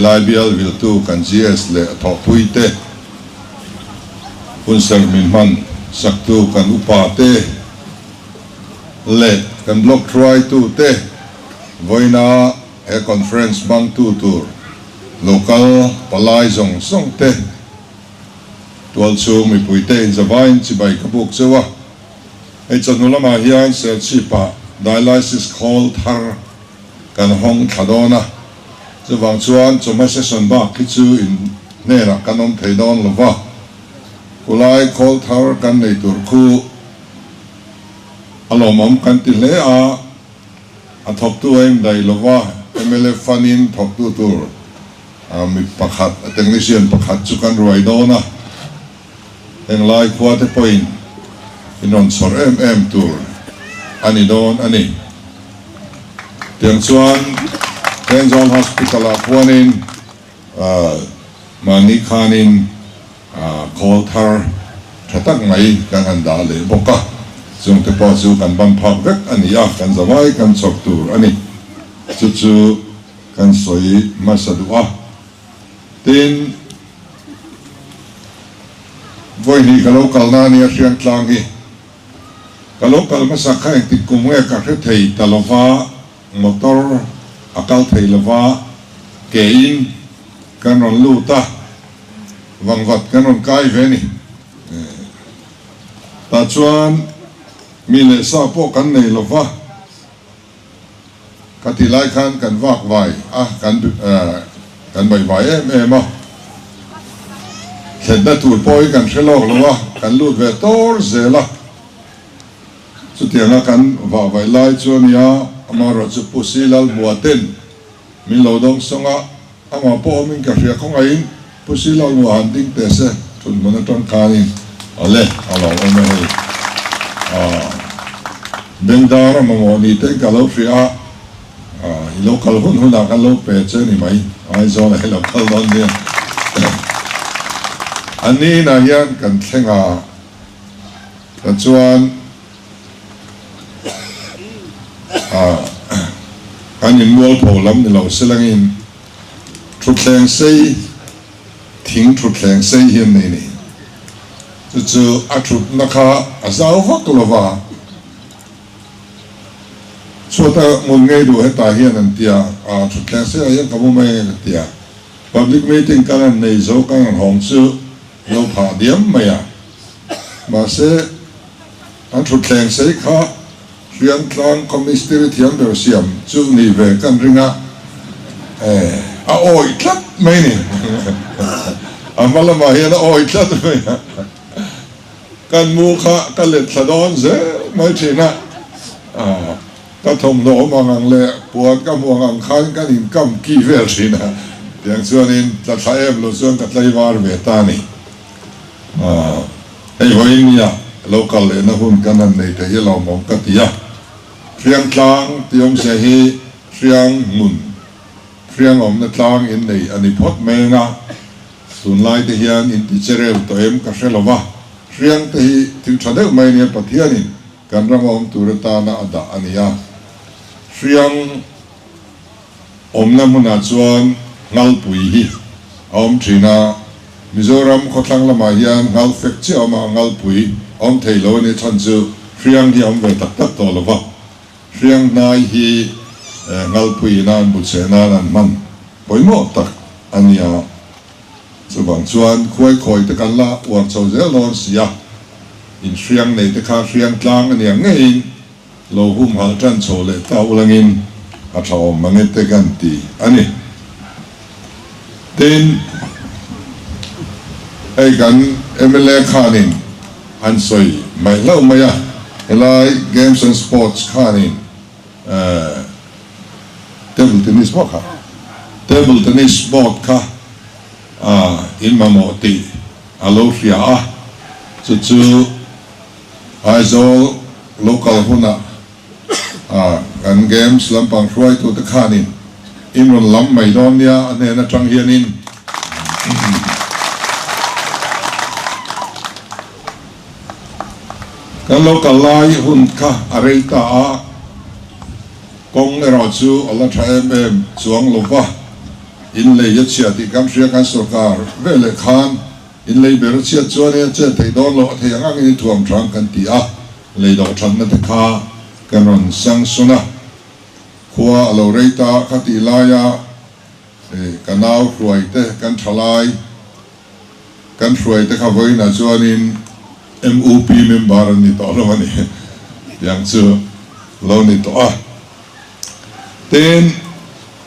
Helai bial viltu kan GS leh a thawhpui te, hunserh min hman saktu kan upa te leh kan block hruaitu te vawiina he conference hmangtu tur local palai zawng zawng te, tualchhung mipui te inzavain chibai ka buk cheu a. Hei chawhnu lamah hian Serchhip-ah dialysis khawl thar kan hawng thla dawn a, chuvang chuan chawhma session bak hi chu in hnenah kan awm thei dawn lo va, kulai khawl thar kan nei tur khu a lawmawm kan ti hle a, a thawktu a indaih lo va, mla fund-in thawktu tur mi pakhat, technician pakhat chu kan ruai dawn a. Henglai khua te pawhin in rawn chhawr em em tur a ni dawn a ni. Tiang chuan Thenzawl Hospital ah khuanin mahni khanin khawl thar tha tak mai kan han dah leh bawk a, chung te pawh chu kan ban phak vek a ni a, kan zavai kan chhawr tur a ni. Chu chu kan sawi hmasa duh a. Tin, vawi hnih ka lo kalna a nia Hriangtlang hi. Ka lo kal hmasa kha engtik kum nge ka hre thei ta lova, motor a kal thei lova, ke in kan rawn lut a, vangvat kan rawn kai ve a ni. Tah chuan mi leh sa pawh kan nei lova. Ka ti lai khan kan vak vai a, kan kan bai vai em em a, thlenna tur pawh hi kan hre lawk lo a, kan lut ve tawr zel a. Chutianga kan vah vai lai chu a nia, amaherawh chu Pu Si Lalhmuaten min lo dawng sawng a, amah pawh awmin ka hria khawngaihin Pu Si Lalhmua han ding teh se, thunhmun atang khanin awle a lo awm e hei. Aah Bengdar a mamawh ni te ka lo hria a, aah i lo kal hun hunah kan lo pe che ni mai, Aizawl ah i lo kal dawn nia. A ni inah hian kan thleng a, ta chuan aah kan inmualpho lam ni lo silangin Thutthleng sei, thing thutthleng sei hi an nei ni. Chu chu a thutna kha a zau vak lo va, chhuata ngun ngei duh hetah hian an ti a, a thutthleng seiah hian ka mu mai ange ka ti a. Public meeting kan han nei zo kan han hawng chu lo phah diam mai a. Mahse, an thutthleng sei kha Hriangtlang khaw mistiri thiam ber siam chu ni ve kan ring a, eh, a awih tlat mai ni. A hma lamah hian a awih tlat mai a. Kan mu kha ka let thla dawn zel mai thin a, ah, ka thawmhnaw awm ang ang leh puan ka hmu ang ang khan kan inkam ki vel thin a. Tiang chuanin tla thla em lo chuan ka tlaivar ve ta a ni. Ah, hei vawiin nia lo kal lehna hun kan han nei thei hi lawmawm ka ti a. Hriang tlang tih awmzia hi hriang hmun, hriang awmna tlang in nei a ni phawt mai anga, tunlai te hian in ti che reu tawh em ka hre lo va, hriang te hi thil tha deuh mai nia Pathianin kan rama awm tur atana a dah a ni a. Hriang awmna hmunah chuan Nghalpui hi a awm thin a, Mizoram khawthlang lamah hian nghal fek chiah a awm a, Nghalpui a awm thei lo a nih chhan chu hriang hi a awm ve tak tak tawh lo va, hriang hnai hi Nghalpui ina an bu cheh nan an hman pawimawh tak a ni a, chuvang chuan khuaikhawi te kan la uar chho zel dawn si a, in hriang nei te kha hriang tlang a nia ngeiin Lo humhalh tan chho leh ta ulangin a tha awm mange te kan ti a ni. Tin, hei kan mla khanin an sawi mai hlauh mai a, helai Games and Sports khanin Table Tennis maw kha? Table Tennis board kha in mamawh tih a lo hria a, chu chu Aizawl local hunah kan games lampang hruaitute khanin in rawn lam mai dawn nia a hnen atang hianin kan lo kal lai hun kha a rei ta a, kawng erawh chu a la tha em em chuang lo va. In lei a chhia tih kan hria kan sorkar veleh khan in lei ber a chhiat chuanin a chet theih dawn loh a thei ang angin i thuam hrang kan ti a, lei dawh thatna te kha kan rawn sanction a, khua a lo rei ta kha tih laia ka nau hruai te kan tha lai kan hruai te kha vawiinah chuanin MUP member an ni tawh lo a ni tiang chu lo ni tawh a. Tin,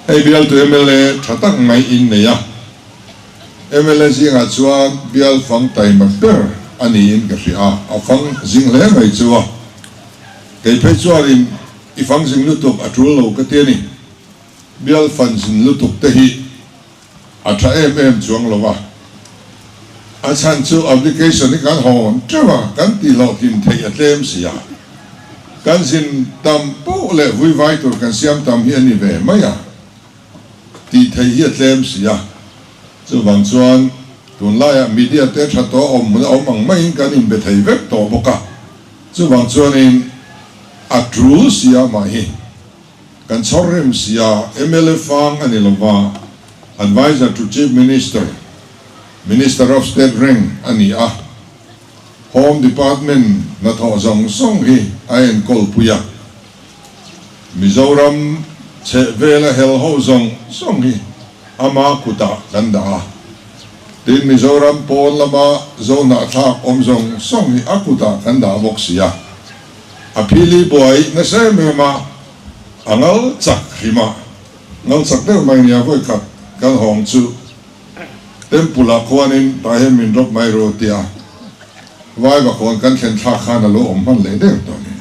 hei bialtu mla tha tak mai in nei a, mla zingah chuan bial fang taima ber a niin ka hria a, a fang zing hle mai chu a. Kei phei chuanin i fang zing lutuk a tul lo ka ti a ni. Bial fan zin lutuk te hi A tha em em chuang lo a, a chhan chu application hi kan hawn teuh a, kan tih hlawhtlin theih a tlem si a, kan zin tam poh leh vui vai tur kan siam tam hi a ni ve mai a, tih theih hi a tlem si a, chuvang chuan tunlaiah media te tha tawh awm hmun a awm ang maiin kan inbe thei vek tawh bawk a, chuvang chuanin a tul si a mah hi. Kan chhawr rem sia, mla fang a ni lova, Adviser to Chief Minister, Minister of State rank a ni a, Home Department hnathawh zawng zawng hi a enkawl pui a, Mizoram chhehvela hel ho zawng zawng hi ama kutah kan dah a, tin Mizoram pawn lama zohnahthlak awm zawng zawng hi a kutah kan dah bawk si a. A phili buai nasa em em a, a ngal chak hrim a, ngal chak deuh mai nia vawikhat kan hawng chu Temple ah khuanin tah hian min drop mai ru tia Vaiva khawn kan thlen thlak khan a lo awm hman leh deuh tawh ni.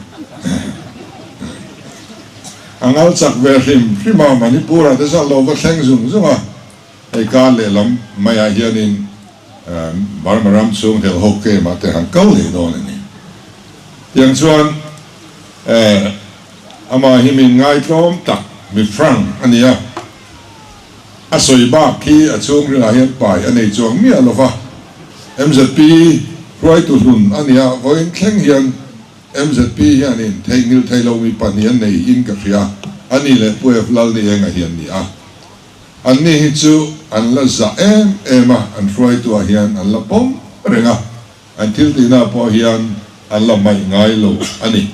A ngal chak ve hrim hrim a, Manipur ah te chuan lo va thleng zung zung a, hei kar lehlam maiah hianin Burma ram chhung hel ho camp ah te han kal leh dawn a ni. Tiang chuan amah hi min ngaitlawm tak mi frank a ni a, a sawi bak khi a chhungrilah hian pai a nei chuang miah lo va, MZP hruaitu hlun a ni a, vawiin thleng hian MZP hianin theihnghilh thei lo mi pahnih an nei in ka hria, a ni leh Pu F Lalnienga hi an ni a. Anni hi chu an la zah em em a, an hruaituah hian an la pawm reng a, an thil tihna pawh hian an la hmaih ngai lo a ni.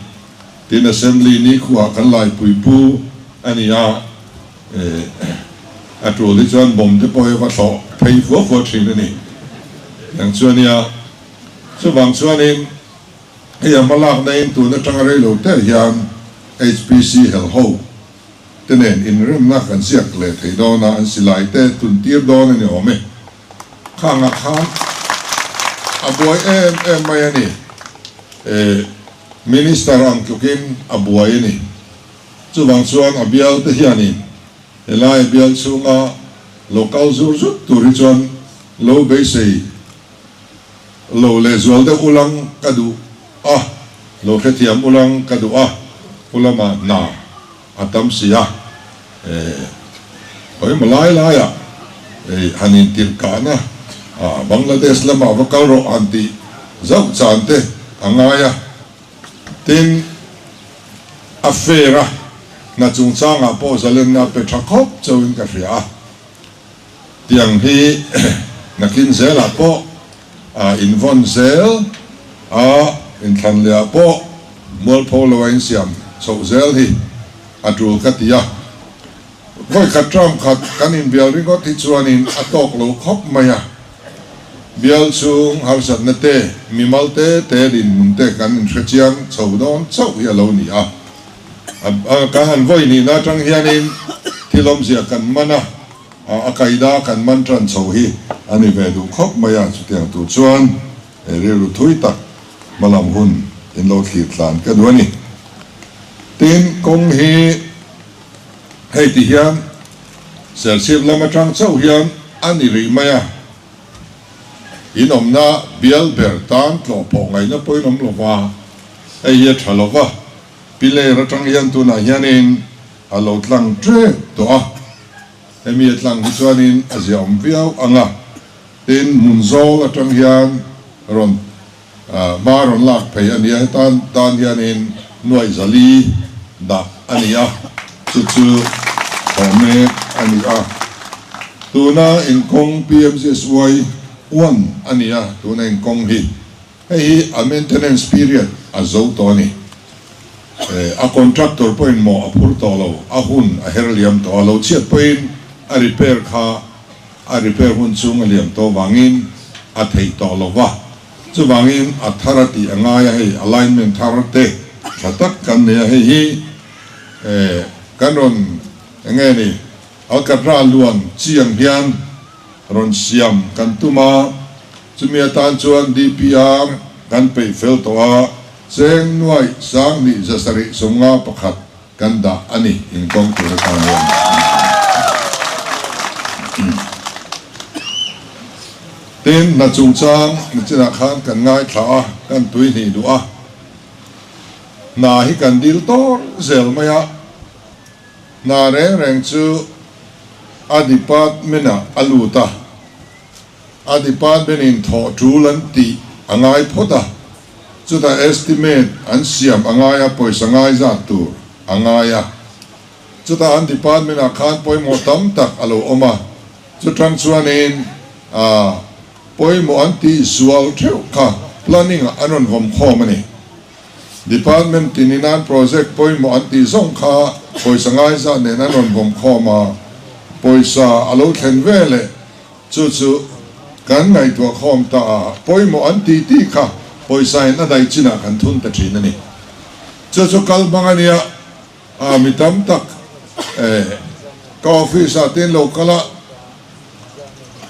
Tin, Assembly nikhuah kan laipui pu a ni a, a tul hi chuan bomb te pawh hi a va thlawh phei fua fua thin a ni. Tiang chu a nia. Chuvang chuanin hei a hmalakna in tun atanga rei lo te hian HPC helho te nen inremna kan ziak leh thei dawn a, an silai te tun tir dawn a ni awm e. Khangah khan a buai em em mai a ni. E, Minister ang tlukin a buai a ni. Chuvang chuan a bial te hianin helai a bial chhunga lo kal zur zut tur hi chuan lo beisei lo lehzual deuh ulang ka duh a, lo hrethiam ulang ka duh a, u lamah hna a tam si a, eh pawimawh lai laiah eh han intirh kahna ah Bangladesh lamah va kal rawh han tih zauh chan te a ngai a, tin a fair a, hna chungchangah pawh zalenna pe tha khawp chauhin ka hria a. Tiang hi nakin zelah pawh a invawn zel a, inthlan leh ah pawh mualpho lo a insiam chhoh zel hi a tul ka ti a. Vawikhat term khat kan inbial ringawt hi chuanin a tawk lo khawp mai a, bial chhung harsatna te, mimal te te dinhmun te kan inhrechiang chho dawn chauh hi a lo ni a. Kan han vawi nihna atang hianin thil awmzia kan man a, a kaida kan man tan chho hi a ni ve duh khawp mai a, chutiang tur chuan rilru thui tak hmalam hun in lo thlir tlan ka duh a ni. Tin, kawng hi hei ti hian Serchhip lam atang chauh hian a ni rih mai a, in awmna bial ber tan tlawh pawh ngaihna pawhin awm lo va, hei hi a tha lo va. Piler atang hian tunah hianin a lo tlang tep tawh a, hemi a tlang hi chuanin a ziaawm viau ang a, tin hmun zawl atang hian rawn hma rawn lak phei a ni a, hetan tan hianin nuaih zali dah a ni a, chu chu thawh mek a ni a. Tuna inkawng PMGSY one a ni a, tuna inkawng hi hei hi a maintenance period a zo tawh a ni. A contractor pawhin mawh a phur tawh lo, a hun a her liam tawh a, lo chhiat pawhin a repair kha a repair hun chung a liam tawh vangin a theih tawh lo va, chuvangin a thar a tih a ngai a, hei alignment thar te tha tak kan nei a, hei hi kan rawn eng nge ni Alcatra luan chiang hian rawn siam kan tum a, chumi atan chuan DPR kan peih fel tawh a, cheng nuaih 10,000 751 kan dah a ni inkawng tur atan hian. Tin, hna chungchang nichinah khan kan ngaithla a, kan tui hnih duh a, hna hi kan dil tawr zel mai a. Hna reng reng chu a department ah a lut a, a department in thawh tul an tih a ngai phawt a, chutah estimate an siam a ngai a, pawisa ngai zat tur a ngai a, chutah an department ah khan pawimawh tam tak a lo awm a, chutang chuanin ah pawimawh an tih zual theuh kha planning ah an rawn vawm khawm a ni. Department tinin an project pawimawh an tih zawng kha pawisa ngaizah nen an rawn vawm khawm a, pawisa a lo thlen ve leh chu chu kan ngaihtuah khawm ta a, pawimawh an tih tih kha pawisa in a daih chinah kan thun ta thin a ni. Chu chu kal hmang a nia, a mi tam tak ka office ah te in lo kal a,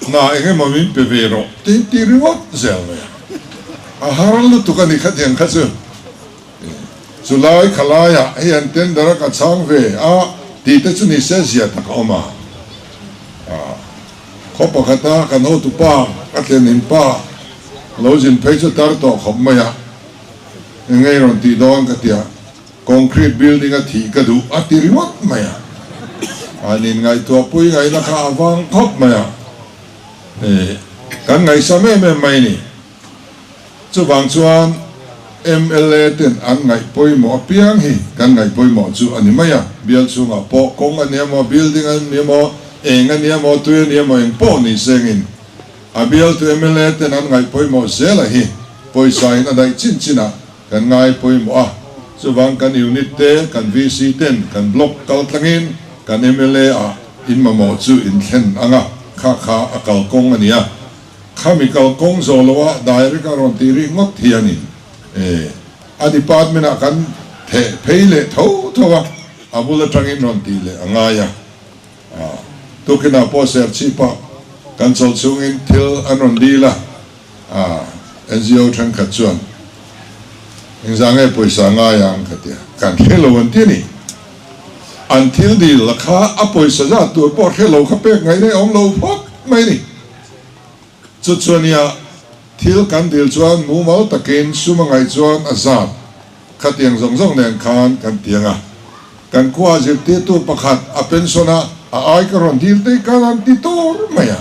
Hna eng emaw min pe ve rawh tih tih ringawt zel mai a, a har lutuk a ni khatiang kha chu. Chulai khalaiah hei an tender a ka chhang ve a tih te chu ni se zia tak a awm a. Khaw pakhata kan hotupa ka thlenin pa lo zin phei chu tar tawh khawp mai a, eng nge rawn tih dawn ka tia. Concrete building a thih ka duh a ti ringawt mai a, an inngaihtuah pui ngaihna kha a vang khawp mai a, kan ngaihsam em em mai a ni. Chuvang chuan mla ten an ngaih pawimawh apiang hi kan ngaih pawimawh chu a ni mai a, bial chhungah pawh kawng a ni emaw, building a ni emaw, eng a ni emaw, tui a ni emaw eng pawh ni sengin a bialtu mla ten an ngaih pawimawh zel a hi pawisa in a daih chin chin a. Kan ngai pawimawh a, chuvang kan unit te, kan VC ten kan block kal tlangin kan mla ah in mamawh chu in thlen ang a, kha kha a kalkawng a ni a. Khami kalkawng zawh loh a direct a rawn tih rih ngawt hianin e a department ah kan theh phei leh tho tho a, a bul atangin rawn tih leh a ngai a. Tukinah pawh Serchhip-ah kan chawlh chhungin thil an rawn dil a. A, NGO thenkhat chuan engzah nge pawisa ngai ang ka ti a, kan hre lo an ti a ni. An thil dil la kha a pawisa zat tur pawh hre lo kha pek ngaih reng awm lo phawt mai a ni. Chu chu ania thil kan dil chuan mumal takin sum a ngaih chuan a zat khatiang zawng zawng nen khan kan ti ang a. Kan khua zirtirtu pakhat a pension a, a ai ka rawn dil te khan an ti tur mai a.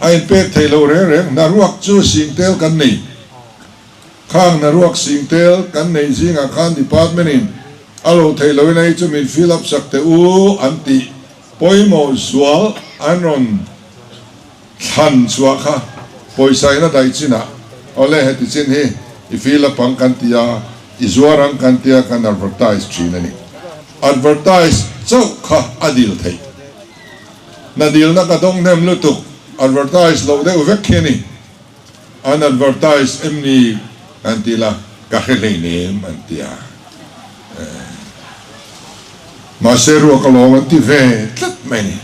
A inpek thei lo reng reng, hnaruak chu singtel kan nei. Khang hnaruak singtel kan neih zingah khan department in a lo theih loin a hi chu min fill up sak teh u an tih pawimawh zual an rawn thlan chhuah kha pawisa in a daih chinah awle heti chin hi i fill up ang kan ti a, i zuar ang kan tia kan advertise thin a ni. Advertise chauh kha a dil theih. Hna dilna ka dawng hnem lutuk, advertise loh deuh vek khi a ni. An advertise em ni an ti la, ka hre hleinem an ti a. Mahse ruak alawm an ti ve tlat mai a ni.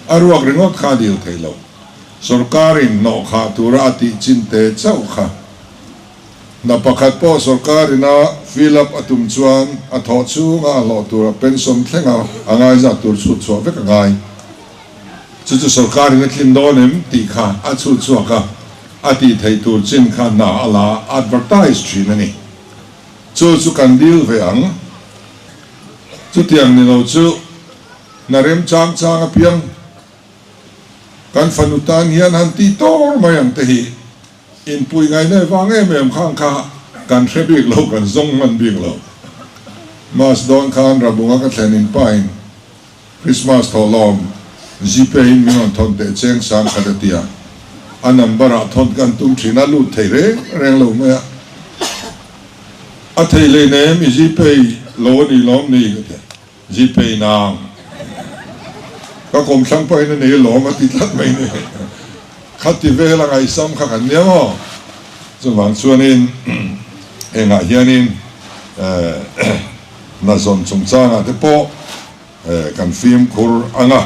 A ruak ringawt kha a dil thei lo. Sorkarin hnawhkhah tura a tih chin te chauh kha. Hna pakhat pawh sorkar ina fill up a tum chuan a thawh chhunga a hlawh tura pension thlenga a ngaizat tur chhut chhuah vek a ngai. Chu chu sorkar in a tlin dawn em tih kha a chhut chhuak a, a tih theih tur chin kha hna a la advertise thin a ni. Chu chu kan deal ve ang. Chutiang ni lo chu hna remchang chang apiang kan fanu tan hian han tih tawr mai ang te hi. Inpui ngaihna vang em em khang kha kan hre bik lo, kan zawng hman bik lo. Mas dawn khan Rabunga ka thlen in pain Christmas thawhlawm Gpay in min rawn thawn teh cheng sang khat a ti a, a number ah thawn kan tum thin a, lut thei reng reng lo mai a. A thei hlei nem i Gpay lo a ni lawm ni ka ti a, Gpay nang ka kawmthlang pahin a nei lawm a ti tlat mai ni. Khati vel a ngaihsam kha kan nia maw? Chuvang chuanin engah hianin hna zawn chungchangah te pawh kan fimkhur ang a.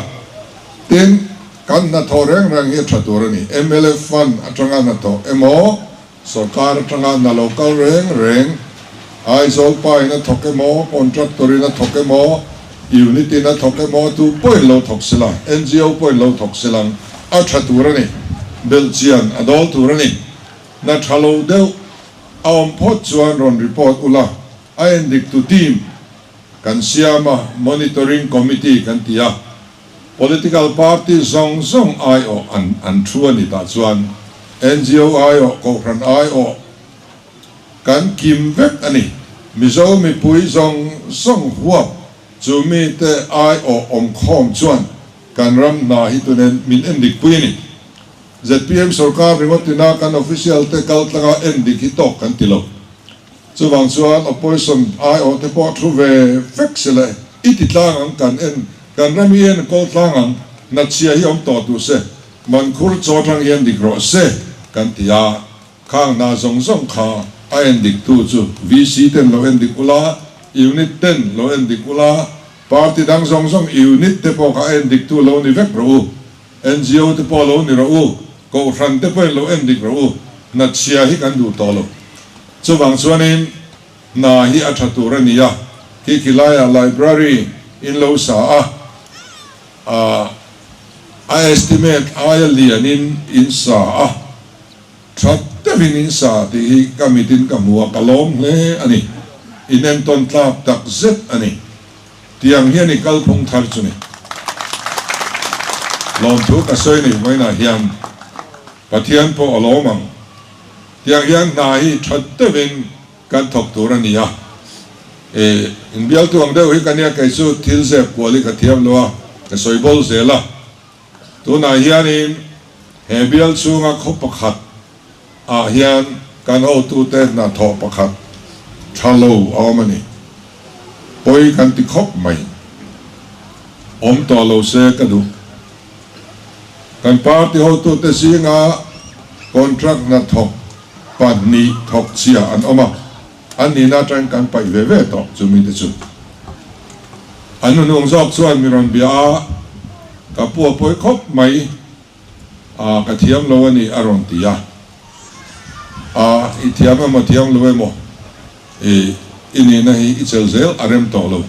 Tin, kan hnathawh reng reng hi a tha tur a ni. Mla fund atanga hnathawh emaw, Sorkar atanga hna lo kal reng reng, Aizawl pa in a thawk emaw, contractor in a thawk emaw, unit in a thawk emaw, tu pawhin lo thawk sela, ngo pawhin lo thawk selang, a tha tur a ni. Belhchian a dawl tur a ni. Hna tha lo deuh a awm phawt chuan rawn report ula, a endik tu team kan siam a, monitoring committee kan ti a, Political party zawng zawng aiawh an an thu a ni tah chuan ngo aiawh, Kohhran aiawh kan kim vek a ni. Mizo mipui zawng zawng huap chu mite aiawh awm khawm chuan kan ram hna hi tunen min endik pui a ni. Zpm sorkar ringawt ina kan official te kal tlanga endik hi tawk kan ti lo. Chuvang chuan opposition aiawh te pawh thu ve vek se le, i ti tlang ang kan en, kan ram hi en kawl tlang ang, natchhia hi awm tawh duh se, mankhur chaw atang hian dik rawh se kan ti a, khang hna zawng zawng kha a en dik tu chu VC ten lo en dik ula, unit ten lo en dik ula, party dang zawng zawng unit te pawh kha a en dik tu lo ni vek rawh u, ngo te pawh lo ni rawh u, kohhran te pawhin lo en dik rawh u, natchhia hi kan duh tawh lo. Chuvang chuanin hna hi a tha tur a ni a, khi khi laiah library in lo sa a, ah a estimate aia lianin in sa a, tha deuhin in sa tih hi ka mitin ka hmu a, ka lawm hle a ni. In entawn tlak tak zet a ni. Tiang hian i kalphung thar chu ni. Lawmthu ka sawi nei vawiinah hian Pathian pawh a lawm ang. Tiang hian hna hi tha deuhin kan thawk tur a ni a, e inbialtu ang deuh hi ka nia kei chu thil zep kual hi ka thiam lo a, ka sawi bawl zel a. Tunah hianin he bial chhunga khaw pakhat ah hian kan hotute hna thawh pakhat tha lo a awm a ni. Pawi kan ti khawp mai. Awm tawh lo se ka duh. Kan party hotute zinga contract hnathawk pahnih thawk chhia an awm a, an nihna atangin kan paih ve ve tawh chumi te chu. An nunung zawk chuan mi rawn bia a, ka pu a pawi khawp mai a, ka thiam lo a ni a rawn ti a. A, i thiam emaw thiam lo emaw i i nihna hi i chel zel a rem tawh lo.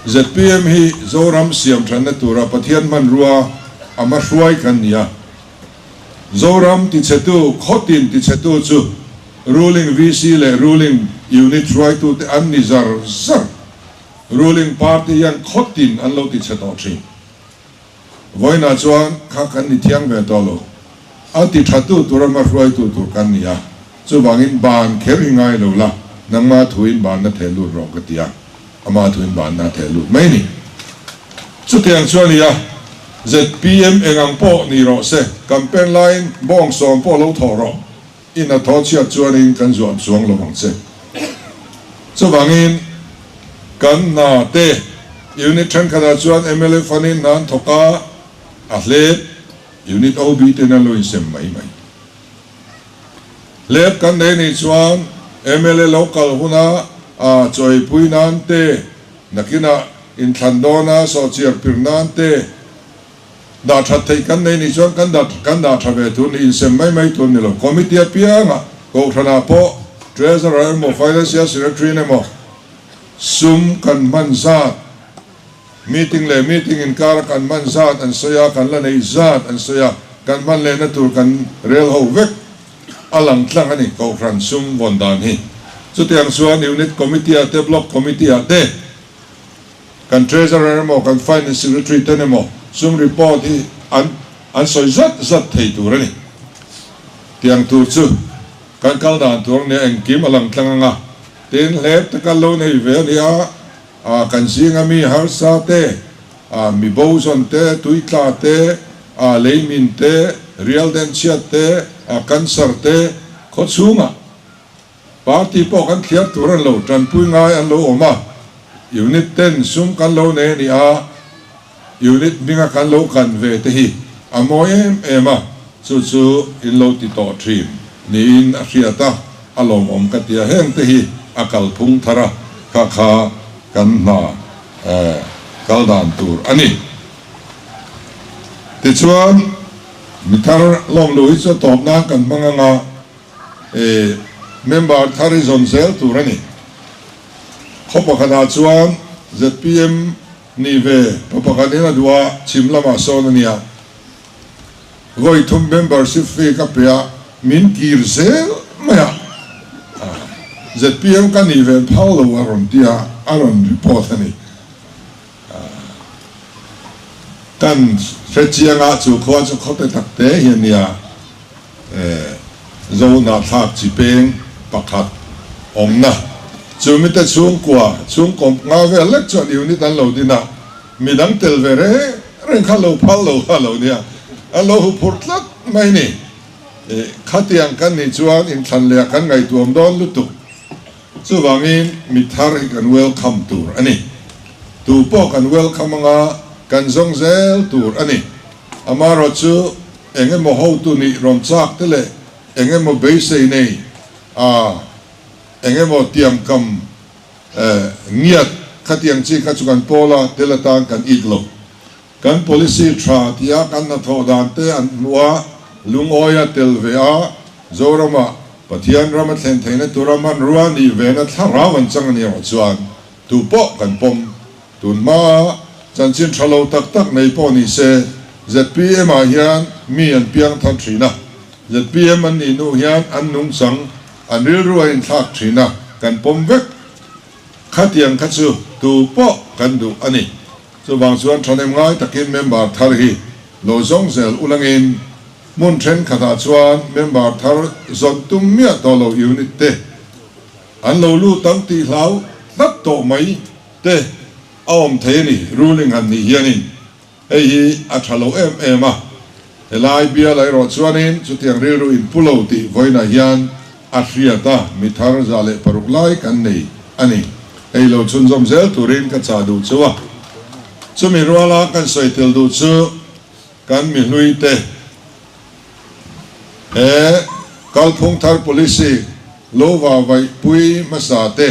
Zpm hi Zoram siam thanna tura Pathian hmanrua a hmahruai kan ni a. Zoram tichhetu, khawtin tichhetu chu ruling VC leh ruling unit hruaitute an ni zar zar. Ruling party hian khawtin an lo tichhe tawh thin. Vawiinah chuan kha kan ni thiang ve tawh lo. A ti thatu tur a hmahruaitu tur kan ni a, chuvangin ban kher hi ngai lo la, nangma thuin banna theh lut rawh ka ti a, ama thuin banna a theh lut mai ni. Chutiang chuan i a, zpm eng ang pawh ni rawh se, campaign laiin bawng sawm pawh lo thawh rawh, i hnathawh chhiat chuanin kan zuam chuang lo ang che. Chuvangin kan hna te unit thenkhatah chuan mla fund-in hna an thawk a, a hlep unit OB ten an lo insem mai mai. Hlep kan nei nih chuan mla lo kal huna a chawipui nan te, nakinah inthlan dawna sawhchiar pir nan te, Dah that theih kan nei nih chuan kan dah kan dah tha ve tur ni, insem mai mai tur ni lo. Committee apiangah Kohhranah pawh Treasurer emaw Financial Secretary emaw sum kan hman zat, meeting leh meeting inkara kan hman zat an sawi a, kan la neih zat an sawi a, kan hman lehna tur kan rel ho vek a lang tlang a ni Kohhran sum vawn dan hi. Chutiang chuan Unit Committee-ah te Block Committee-ah te, Kan Treasurer emaw, kan Finance Secretary ten emaw sum report hi an an sawi zat zat thei tur a ni. Tiang tur chu kan kal dan tur ania engkim a lang tlang anga, tin hlep taka lo nei ve a nia, ah kan zinga mi harsa te, Mi bo zawn te, tui tla te, leimin te, rial den chhiat te, cancer te khaw chhungah party pawh kan thliar tur an lo tanpui ngai an lo awm a, unit ten sum kan lo nei a ni a, unit hminga kan lo kan ve te hi a mawi em em a, chu chu in lo ti tawh thin niin a hriat a, a lawmawm ka ti a, heng te hi a kalphung thar a, kha kha kan hna kal dan tur a ni. Tichuan, mi thar lawm luh hi chu a tawp nan kan hmang anga member thar hi zawn zel tur a ni. Khaw pakhatah chuan zpm nih ve pa pakhatin a duh a, chhim lamah sawn a nia. Vawi thum membership fee ka pe a, min kir zel mai a. Zpm ka nih ve phal lo a rawn ti a, a rawn report a ni. Kan hre chiang a, chu khua chu khawte tak te hi a nia. Zohnahthlak chi peng pakhat awmna chu mite chhungkua chhungkaw nga vel lek chuan unit an lo din a, midang tel ve reng reng kha lo phal lo kha lo nia, an lo huphurh tlat mai ni. Khatiang kan nih chuan inthlan leh ah kan ngaihtuam dawn lutuk. Chuvangin mi thar hi kan welcome tur a ni. Tu pawh kan welcome anga kan zawng zel tur a ni. Amaherawhchu Eng emaw hotu nih rawn chak te leh eng emaw beisei nei a, eng emaw tiamkam ngiat khatiang chi kha chu kan pawl a, tel atan kan it lo. Kan policy tha tia kan hnathawh dan te an hmuh a, lungawi a tel ve a, Zorama Pathian ram a thlen theihna tura hmanrua nih vena thlarau an chang a ni erawh chuan tu pawh kan pawm. Tun hmaa chanchin tha lo tak tak nei pawh ni se, zpm ah hian mi an piang thar thin a, zpm an nih hnu hian an nungchang, an rilru a inthlak thin a, kan pawm vek. Khatiang kha chu tu pawh kan duh a ni. Chuvang chuan thahnem ngai takin member thar hi lo zawng zel ulangin hmun thenkhatah chuan member thar zawn tum miah tawh lo unit te an lo lut ang tih hlau tlat tawh mai. Te a awm thei a ni, ruling han nih hianin hei hi a tha lo em em a, helai bial erawh chuanin chutiang rilru in pu lo tih vawiinah hian a hriat a, mi thar 106 lai kan nei a ni. Hei lo chhunzawm zel turin ka chah duh chu a, chumi ruala kan sawi tel duh chu kan mi hlui te he kalphung thar policy lo va vaihpui hmasa te,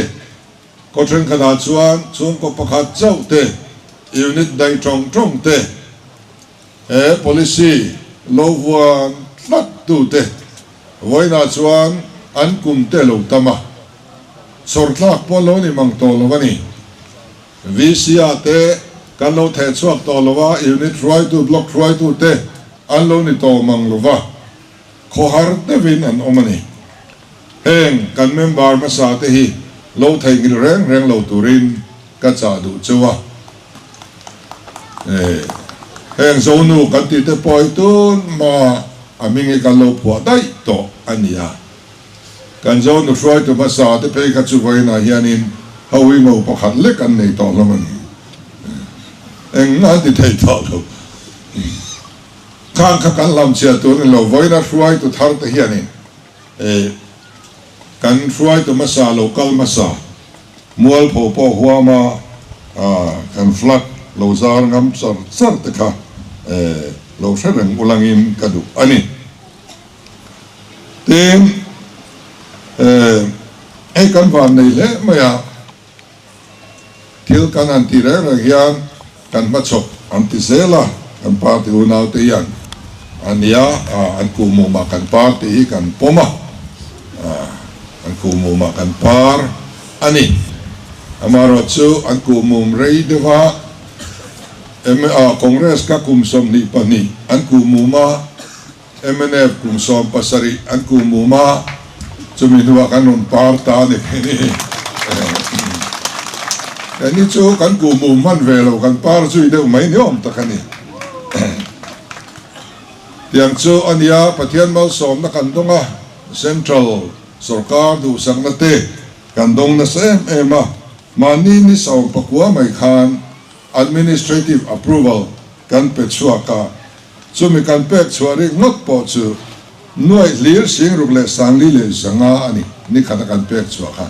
Khaw thenkhatah chuan chhungkaw pakhat chauh te, unit daih tawng tawng te, he policy lo vuan tlat tu te vawiinah chuan an kum te lo tam a, chhawr tlak pawh lo ni mang tawh lo a ni. VC ah te kan lo theh chhuak tawh lo a, unit hruaitu, block hruaitu te an lo ni tawh mang lo va, khawhar deuhin an awm a ni. Heng kan member hmasa te hi lo theihnghilh reng reng lo turin ka chah duh cheu a. Heng Zonu kan tih te pawh hi tun hma a hming hi kan lo phuah daih tawh a ni a. Kan Zonu hruaitu hmasa te phei kha chu vawiinah hianin ho hi ngo pakhat lek an nei tawh hlawm a ni. Engmah an ti thei tawh lo. Khang kha kan hlamchhiah tur a ni lo, vawiina hruaitu thar te hianin kan hruaitu hmasa lo kal hmasa, mualpho pawh huama kan flag lo zar ngam char char te kha lo hre reng ulangin ka duh a ni. Tin, hei kan van nei hle mai a. Thil kan han ti reng reng hian kan hmachhawp an ti zel a, kan party unaute hian a nia, an kuhmumah kan party hi kan pawm a, an kuhmumah kan par a ni. Amaherawhchu an kuhmum rei deuh a, Congress kha kum 22 an kuhmum a, Mnf kum 17 an kum mum a, chumi hnuah kan rawn par ta a ni phei ni. Keini chu kan kum mum hman ve lo, kan par zui deuh mai ni awm tak a ni. Tiang chu a nia, Pathian malsawmna kan dawng a, Central sawrkar duhsakna te kan dawng nasa em em a, mahni ni 19 mai khan. Administrative Approval, kan pe chhuak a, chumi kan pek chhuah rik ngawt pawh chu nuaih hlir 65,000 a ni, nikhata kan pek chhuah kha.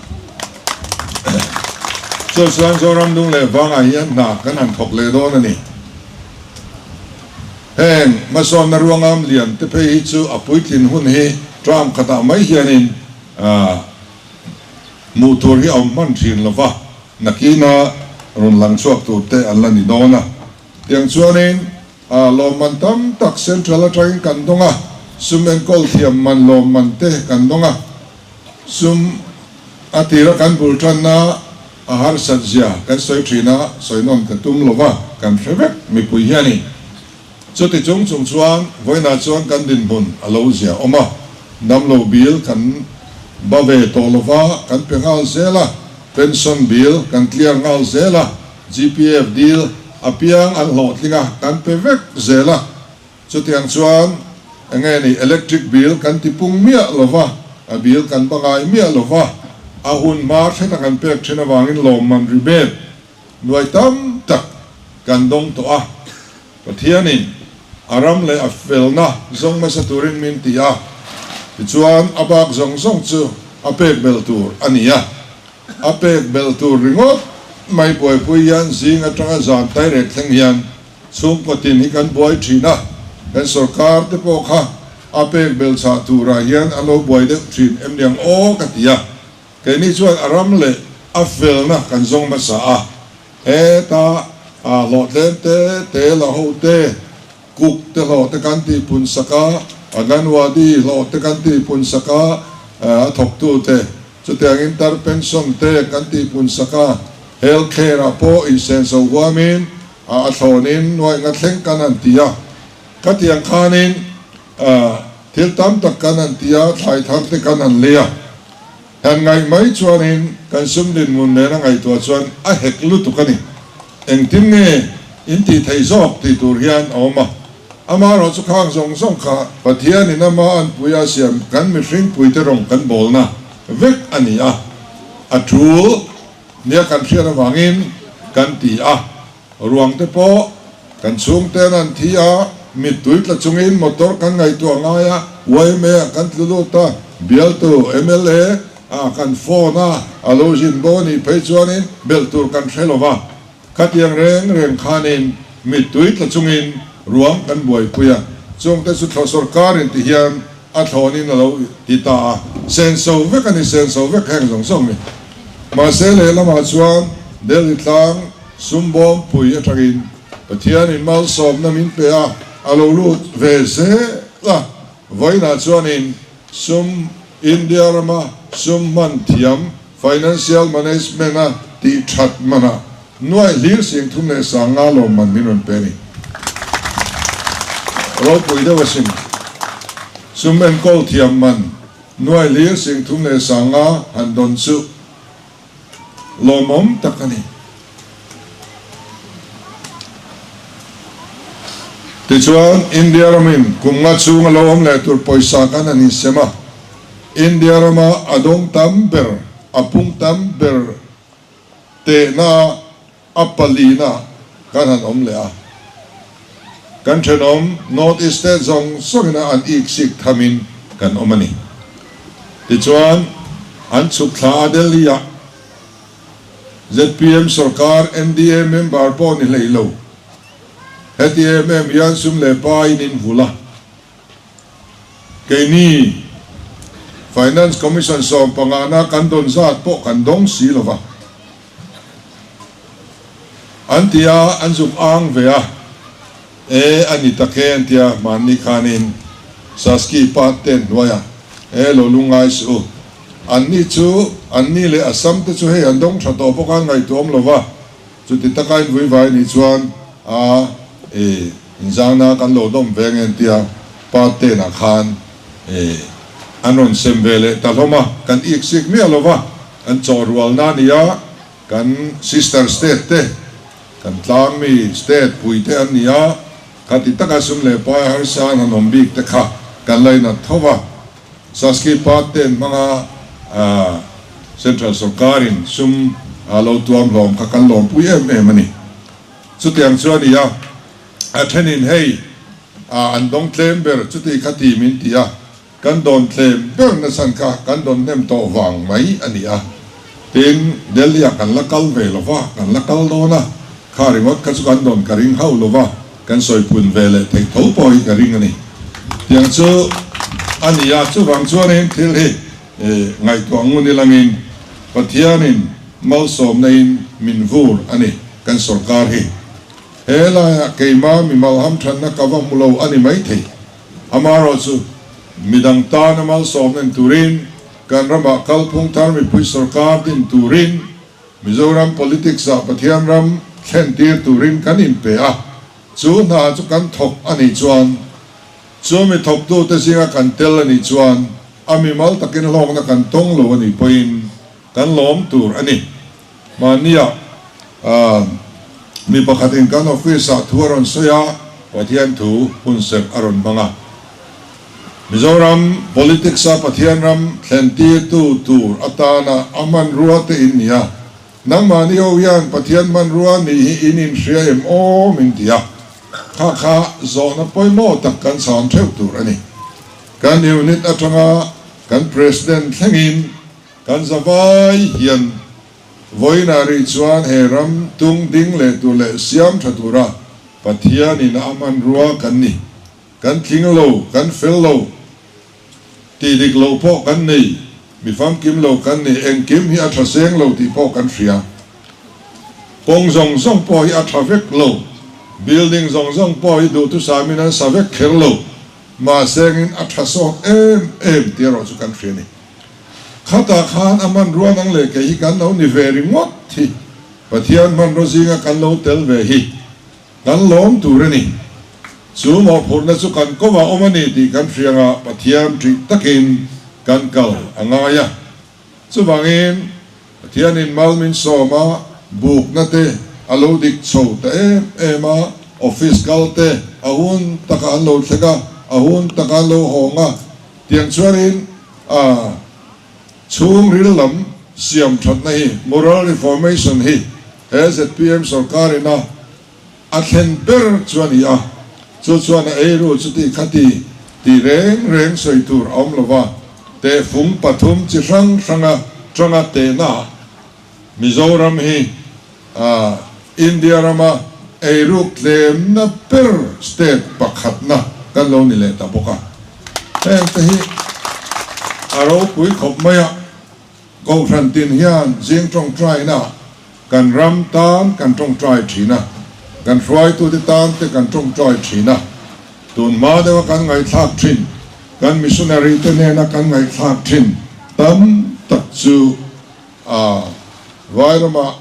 Chu chuan Zoram dung leh vangah hian hna kan han thawk leh dawn a ni. Heng hmasawnna ruangam lian te phei hi chu a puitlin hun hi term khatah mai hianin hmuh tur hi a awm hman thin lo va, nakina rawn lang chhuak tur te an la ni dawn a. Tiang chuanin lawmman tam tak Central atangin kan dawng a, sum enkawl thiam man lawmman te kan dawng a, sum a tira kan bul tanna a harsat zia kan sawi thin a, sawi nawn ka tum lo va, kan hre vek mipui hianin. Chuti chung chung chuan vawiinah chuan kan dinhmun a lo zia awm a, damlo bill kan ba ve tawh lo va, kan pe nghal zel a, pension bill kan clear nghal zel a, GPF dil apiang an hlawhtling a, kan pe vek zel a. Chutiang chuan enge ni electric bill kan ti pung miah lo va, a bill kan ba ngai miah lo va, a hun hma hreta kan pek thin avangin lawmman rebate nuai tam tak kan dawng tawh a. Pathianin a ram leh a felna zawng hmasa turin min ti a, tichuan a bak zawng zawng chu a pek belh tur a ni a. A pek belh tur ringawt mai buaipui hian zing atanga zan tairek thleng hian chhungkaw tin hi kan buai thin a, kan sorkar te pawh kha a pek belh chhah turah hian an lo buai deuh thin em niang aw ka ti a. Keini chuan a ram leh a felna kan zawng hmasa a, heta hlawhtlem te te la ho te, kuk te hlawh te kan tih pun sak a, Anganwadi hlawh te kan tih pun sak a, a thawktu te chutiangin tar pension te kan tih pun sak a, health care ah pawh insenso huamin a thlawnin nuaih nga thleng kan han ti a, khatiang khanin thil tam tak kan han ti a, thlai thar te kan han lei a. Han ngaih mai chuanin kan sum dinhmun nena ngaihtuah chuan a hek lutuk a ni. Engtin nge in tih theih zawk tih tur hian a awm a. Amaherawh chu khang zawng zawng kha Pathianin ama anpui a siam kan mihring puite rawng kan bawlna vek a ni a. A tul nia kan hriat avangin kan ti a. Ruang te pawh kan chhungten an thi a, mittui tla chungin motor kan ngaihtuah ngai a, yma ah kan tlu lut a, bialtu mla ah kan phone a, a lo zin bo a nih phei chuanin belh tur kan hre lo va, khatiang reng reng khanin mittui tla chungin ruang kan buaipui a, chungte chu thlawh sorkarin ti hian a thlawnin a lo ti ta a, senso vek a ni, senso vek heng zawng zawng ni. Mahse lehlamah chuan Delhi tlang Sumbawm pui atangin Pathianin malsawmna min pe a, a lo lut ve zel a. Vawiinah chuanin sum India rama sum hman thiam, financial management, a tih that manah nuaih hlir 35,000 lawmman min rawn pe a ni. Ropui deuh asin. Sum enkawl thiam man nuaih hlir 35,000 han dawn chu. Lawmawm tak a ni. Tichuan, India ramin kum nga chhunga lo awm leh tur pawisa kan han insem a, India rama a dawng tam ber, a pung tam ber tehna a palina kan han awm leh a. Kan thenawm North East state zawng zawngina an iksik thamin kan awm a ni. Tichuan, an chhuk thla a Delhi-ah zpm sorkar NDA member pawh ni hlei lo. Heti em em hian sum leh pa in invulh a. Keini Finance Commission sawmpangana kan dawn zat pawh kan dawng si lo va. An ti a, an zuk ang ve a, E, a ni tak e, an ti a, hmanni khanin Saski pa te hnuaiah, E, lo lungngai suh u. Anni chu, anni leh Assam te chu hei an dawng tha tawh bawk a, an ngaihtuahawm lo va, chuti taka in vuivai nih chuan a, e, inzangna kan lo dawm ve nge an ti a, pa tenah khan, e, an rawn sem ve leh ta hlawm a, kan iksik miah lo va. Kan chawhrualna a ni a, kan sister state te, kan tlangmi state pui te an ni a, khati taka sum leh pai harsa an han awm bik te kha kan lainat tho va. Saski Path te an hmang a, Central sawrkarin sum a lo tuam hlawm kha kan lawmpui em em a ni. Chutiang chu a ni a, a thenin hei an dawng tlem ber chuti kha ti min ti a, kan dawn tlem ber nachhan kha kan dawn hnem tawh vang mai a ni a. Tin, Delhi ah kan la kal ve lo va, kan la kal dawn a, kha ringawt kha chu kan dawn ka ring hauh lo va, kan sawi pun ve leh theih tho pawh hi ka ring a ni. Tiang chu a ni a, chuvang chuanin thil hi ngaihtuah ngun ilangin Pathianin malsawmna in min vur a ni kan sorkar hi. He laiah keima mimal hamthanna ka va hmu lo a ni maithei. Amaherawhchu midang tana malsawmna in turin kan ramah kalphung thar mipui sorkar din turin Mizoram politics ah Pathian ram thlen tir turin kan inpe a, chu hna chu kan thawk a nih chuan Chu mi thawktute zinga kan tel a nih chuan a mimal takin hlawkna kan tawng lo a nih pawhin kan lawm tur a ni. Mahnia mi pakhatin kan office-ah thu a rawn sawi a, Pathian thu hunserh a rawn hmang a. Mizoram politics-a Pathian ram thlentirtu tur atana a hmanrua te in ni a, nangmahni ho hian Pathian hmanrua nih hi in inhria em aw min ti a. Kha kha zawhna pawimawh tak kan chhan theuh tur a ni. Kan unit atanga kan President thlengin kan zavai hian vawiinah rih chuan he ram tung ding leh tur leh siam tha tura Pathianin a hmanrua kan ni. Kan tling lo, kan fel lo, tih dik loh pawh kan nei, mi famkim lo kan ni, engkim hi a tha seng lo tih pawh kan hria. Kawng zawng zawng pawh hi a tha vek lo, building zawng zawng pawh hi duhthusamin an sa vek kher lo, mahsengin a tha sawt em em tih erawh chu kan hria a ni. Khatah khan a hmanrua nang leh kei hi kan lo ni ve ringawt hi, Pathian hmanraw zinga kan lo tel ve hi Kan lawm tur a ni. Chu mawhphurhna chu kan kawngah awm a ni tih kan hria anga Pathian ṭih takin kan kal a ngai a. Chuvangin, Pathianin mal min sawm a, bukna te a lo dik chho ta em em a, office kal te a hun takah an lo thleng a, a hun takah an lo hawng a, tiang chuanin a chhungril lam siam thatna hi, moral reformation hi, He zpm sorkar ina a thlen ber chu a ni a, chu chuan a eiru chuti khati tih reng reng sawi tur a awm lova, tehfung pathum chi hrang hranga tanga tehna Mizoram hi India rama eiruk tlemna ber state pakhatna kan lo ni leh ta bawk a, heng te hi a ropui khawp mai a. Kohhran tin hian zing tawngtaina kan ram tan kan tawngtai thin a, kan hruaitute tan te kan tawngtai thin a, tun hma deuha kan ngaihthlak thin, kan missionary te hnena kan ngaihthlak thin tam tak chu a Vairamah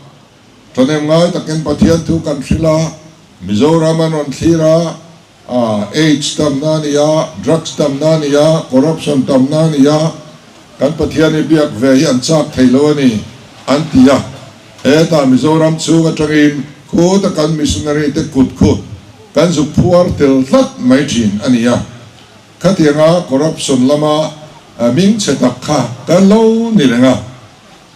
thahnem ngai takin Pathian thu kan hrilh a, Mizoram an rawn thlir a, Aids tamna a ni a, drugs tamna a ni a, corruption tamna a ni a, kan Pathian hi biak ve hi an chak thei lo a ni, an ti a. Hetah Mizoram chhung atangin khuta kan missionary te kut khu kan zuk phuar tel tlat mai thin a ni a. Khatianga corruption lama hming chhe tak kha kan lo ni reng a.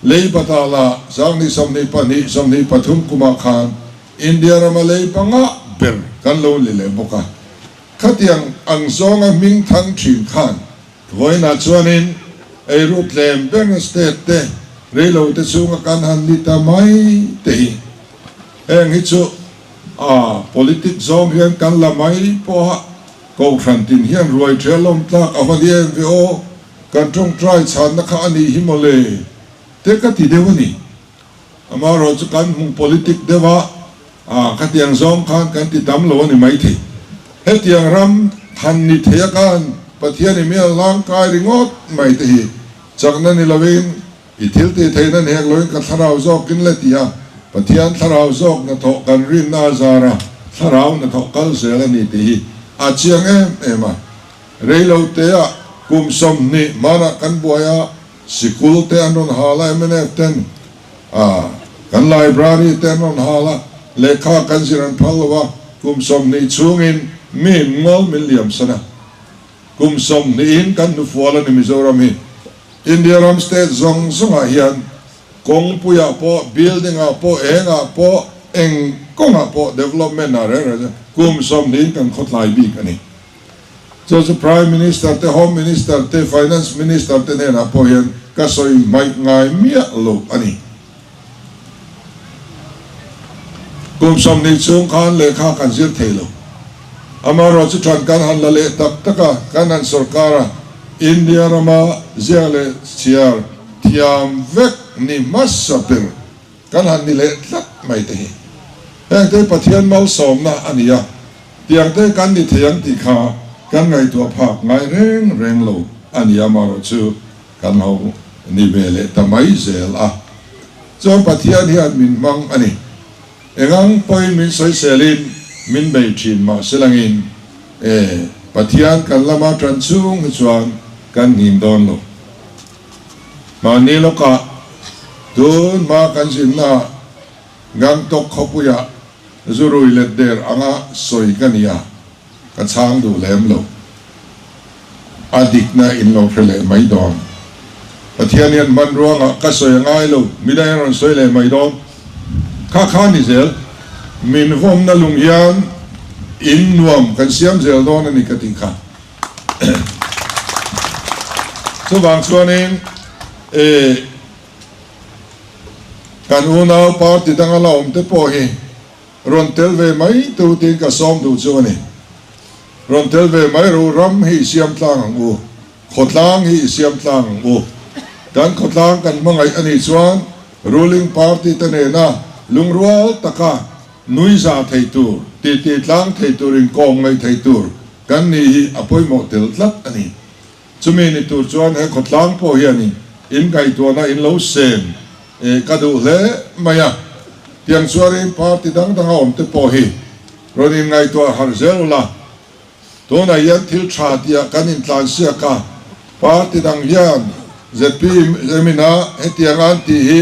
Lei patah lah Sangni 22, 23 kumah khan India rama lei panga ber kan lo ni leh bawk a. Khatiang ang zawnga hming thang thin khan vawiinah chuanin eiru tlem berna state te reilo te chhunga kan han ni ta mai te hi. Heng hi chu a politic zawng hian kan la mai pawha Kohhran tin hian ruai ṭhia lawm tlak a va ni em ve aw. Kan ṭawngṭai chhanna kha a nih hi mawle te ka ti deuh a ni. Amaherawh chu kan hmuh politic deuh a, ah khatiang zawng khan kan ti tam lo a ni maithei. Hetiang ram han ni thei a khan Pathian i mial hlangkai ringawt mai te hi chakna ni lovin i thil tih theihna ni hek loin ka thlarau zawkin le ti a, Pathian thlarau zawk hnathawh kan rinna a zar a, thlarau hnathawh kal zel a ni tih hi a chiang em em a. Reiloteah kum 20 hmanah kan buai a, sikul te an rawn hal a, mnf ten a kan library te an rawn hal a, lehkha kan zir an phal lo a, kum 20 chhungin mi ngawl min liam san a, kum 20 in kan hnufual a ni Mizoram hi. India ram state zawng zawngah hian kawngpuiah pawh, building ah pawh, engah pawh, Eng kawngah pawh development ah reng reng kum sawmhnih in kan khawtlai bik a ni. Chu chu Prime Minister te, Home Minister te, Finance Minister te hnenah pawh hian ka sawi hmaih ngai miah lo a ni. Kum 20 chhung khan lehkha kan zir thei lo. Amaherawh chu than kan han la leh tak tak a, kan han sorkar a, India rama ziak leh chhiar thiam vek ni hmasa ber kan han ni leh tlat mai te hi. Heng te Pathian malsawmna a ni a, tiang te kan ni thei ang tih kha kan ngaihtuah phak ngai reng reng lo a ni a, amaherawh chu kan lo ni ve leh ta mai zel a. Chuan Pathian hian min hmang a ni. Engang pawhin min sawiselin min bei thin mah se langin e, Pathian kan lama tan chung hi chuan kan nghing dawn lo. Mahni lawkah tun hma kan zinnaah Gangtok khawpuiah zurui let der anga sawi ka ni a, ka chhang duh lem lo. A dikna in lo hre leh mai dawn. Pathian hian hmanruangah ka sawi a ngai lo, midang hian rawn sawi leh mai dawn. Kha kha ni zel, min vawmna lung hian in nuam kan siam zel dawn a ni ka tih kha. Chuvang chuanin e kan unau party danga la awm te pawh hi rawn tel ve mai tur tiin ka sawm duh chu a ni. Rawn tel ve mai ru ram hi i siam tlang ang u, khawtlang hi i siam tlang ang u. Kan khawtlang kan hmangaih a nih chuan ruling party te nena lungrual taka Nui za thei tur, titi tlang thei tur inkawm ngaih thei tur kan nih hi a pawimawh tel tlat a ni. Chumi ni tur chuan he khawtlang pawh hianin in ngaihtuahna in lo sem ka duh hle mai a. Tiang chuanin party dang danga awm te pawh hi rawn inngaihtuah harh zel ula. Tunah hian thil tha tihah kan intlansiak a, party dang hian zpm in a hetianga an tih hi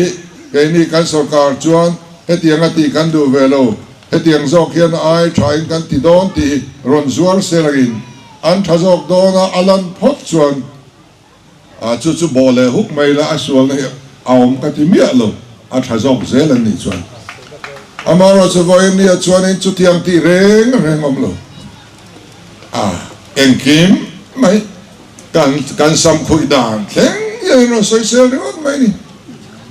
keini kan sorkar chuan hetianga tih kan duh ve lo, hetiang zawk hian a ai thain kan ti dawn tih hi rawn zuar selangin an tha zawk dawn a, a lan phawt chuan A chu chu bawh leh huk mai la a sualna hi a awm ka ti miah lo, a tha zawk zel an nih chuan. Amaherawhchu vawiin nia chuanin chutiang tih reng reng awm lo. A engkim mai kan kan sam khuih dan thleng hian an rawn sawi sel ringawt mai ni.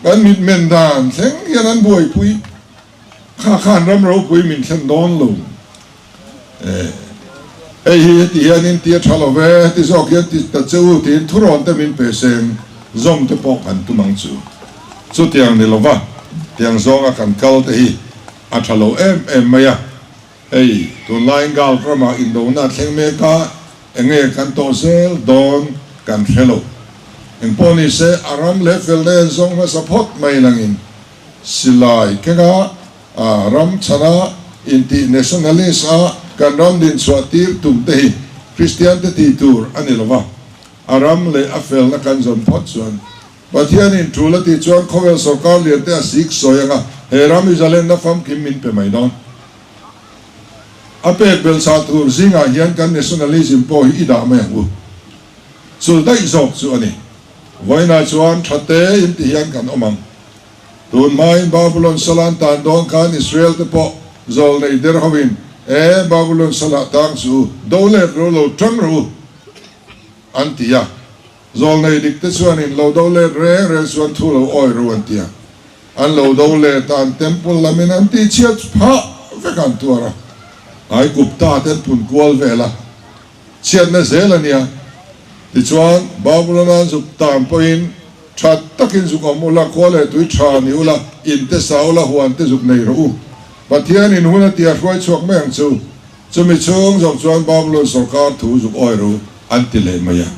Kan mitmen dan thleng hian an buaipui. Kha khan ram ropui min thlen dawn lo. Hei hi heti hianin ti a tha lo ve, heti zawk hian ti ta che u tiin thurawn te min pe seng zawm te pawh kan tum ang chu. Chutiang ni lova tiang zawnga kan kal te hi a tha lo em em mai a. Hei tunlaiin Gulf ramah indona a thleng mek a, enge kan tawh zel dawn kan hre lo. Engpawh ni se a ram leh felna en zawng hmasa phawt mai langin silai kenga A ram chhana intih nationalist a kan ram din chhuah tir tum te hi Kristian te tih tur a ni lova, a ram leh a felna kan zawn phawt chuan Pathianin tul a tih chuan khawvel sorkar lian te a sik sawi anga he ram i zalenna famkim min pe mai dawn. A pek belh chah tur zingah hian kan nationalism pawh hi i dah mai ang u. Chul daih zawk chu a ni. Vawiinah chuan tha te in ti hian kan awm ang. Tun hmain Babulon sala an tan dawn khan Israel te pawh zawl nei der hoin, E, Babulon salah tang chu do let ro lo tang rawh u, an ti a. Zawl nei dik te chuanin lo do let reng reng chuan thu lo awi ro an ti a. An lo do let a, an temple lamin an tihchhiat phah vek an tuar a. Aigupta te an pun kual vel a, chhiatna zel a nia. Tichuan, Babulon-a an zuk tan pawhin Tha takin zuk awm ula, khua leh tui tha ni ula, in te sa ula, huan te zuk nei rawh u. Pathianin hun a tia hruai chhuak mai ang chu. Chumi chhung zawk chuan Babulon sorkar thu zuk awi ru an ti leh mai a.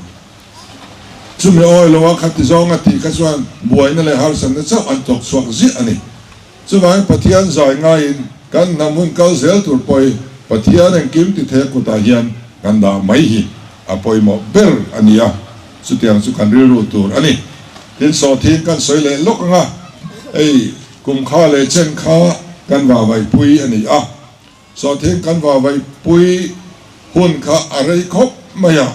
Chumi awi lo a khati zawng a tih kha chuan buaina leh harsatna chauh an tawk chhuak ziah a ni. Chuvangin Pathian zai ngaiin kan hnam hun kal zel tur pawh hi Pathian engkim ti thei a kutah hian kan dah mai hi a pawimawh ber a ni a, chutiang chu kan rilru tur a ni. Tin, sawhthin kan sawi leh lawk ang a, hei kum kha leh chen kha kan vavaihpui a ni a, sawhthin kan vavaihpui hun kha a rei khawp mai a.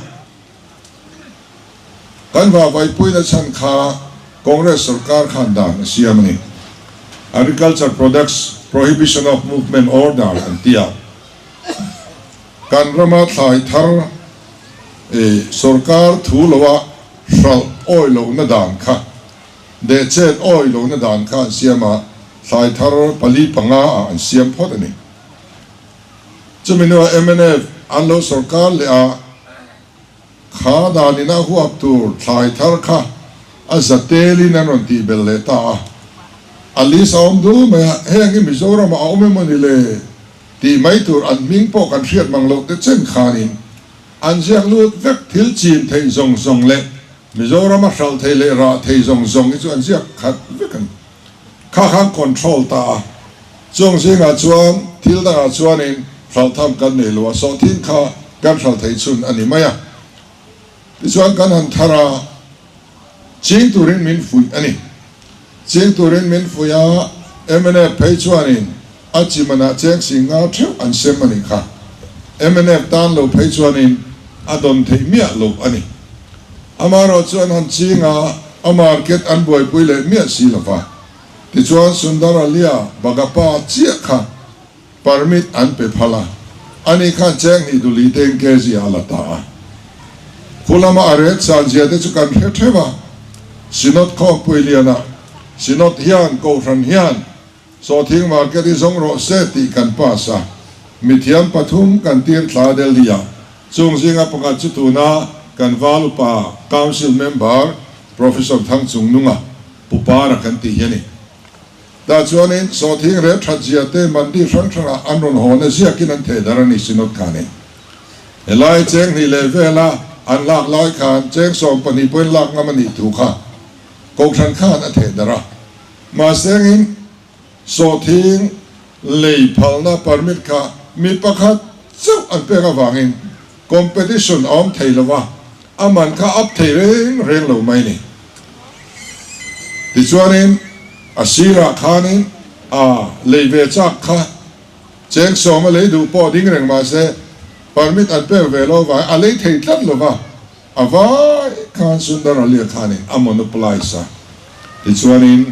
Kan vavaipuina chhan kha Congress sorkar khan dan a siam a ni. Agriculture products. Prohibition of Movement Order an ti a. Kan rama thlai thar sorkar thu loa hralh awi lohna dan kha, dehchet awi lohna dan kha an siam a, thlai thar pali panga ah an siam phawt a ni. Chumi hnuah mnf an lo sorkar leh a, kha danin a huap tur thlai thar kha a za telin an rawn tih belh leh ta a. A list a awm dul mai a, heng hi Mizoramah a awm emaw ni le tih mai tur an hming pawh kan hriat mang loh te chen khanin an ziak lut vek thil chin theih zawng zawng leh Mizorama hralh thei leh rah thei zawng zawng hi chu an ziak khat vek a ni. Kha khan control ta a, chung zingah chuan thil dangah chuanin hralh tham kan nei lo a, sawhthing kha kan hralh thei chhun a ni mai a. Tichuan kan han thar a, ching turin min fuih a ni. Ching turin min fuih a, mnf phei chuanin a chi manah cheng sing nga theuh an sem a nih kha. Mnf tan lo phei chuanin a dawn theih miah lo a ni. Amaherawh chu an han ching a, a market an buaipui leh miah si lo va. Tichuan Sundaralia Bagappa chiah kha permit an pe phal a, ani khan cheng hnih duli teng kg a la ta a. Khu lama a ret san zia te chu kan hre theuh a, Synod khawmpui lianah Synod hian Kohhran hian Sawhthing market hi zawng rawh se tih kan pass a, mithiam pathum kan tir thla Delhi ah. Chung zinga pakhat chu tuna kan val upa Council member Professor Thangchungnunga Pu Para kan tih hi a ni. Tah chuanin sawhthing rel that zia te mandi hrang hrangah an rawn haw na ziakin an theh dar a ni Synod khanin. Helai cheng hnih leh vela an lak lai khan cheng 12 pawhin lak ngam a nih thu kha Kohhran khan a theh dar a. Mahsengin sawhthing lei phalna permit kha mi pakhat chauh an pek avangin competition a awm thei lo va, a man kha up thei reng reng lo mai ni. Tichuanin a sirah khanin a lei ve chak kha cheng sawm a lei duh pawh ding reng mahse permit an pek ve lo avangin a lei thei tlat lo va. A vai khan Sundar Alia khanin a monopolize a, tichuanin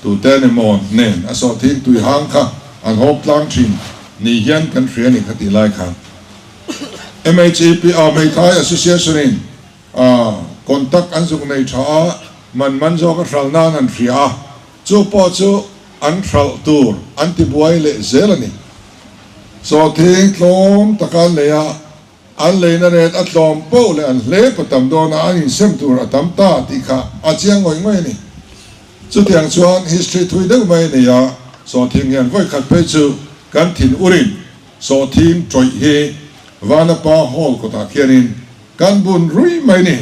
tute emaw nen a sawhthing tui hang kha an hawp tlang thin ni hian kan hria a ni kha tih lai khan MHAP a Hmeithai Association in contact an zuk nei tha a, man man zawk a hral nan an hria a, chu pawh chu an hralh tur an ti buai leh zel a ni. Sawhthing tlawm taka an lei a. An leina ret a tlawm poh leh an hlep a tam dawn a, an insem tur a tam ta tih kha a chiang ngawih ngawih a ni. Chutiang chuan history thui deuh mai a nei a, sawhthing hian vawikhat phei chu kan thin urin sawhthing tawih hi Vanapa Hall kawtah khianin kan bun rui mai ni,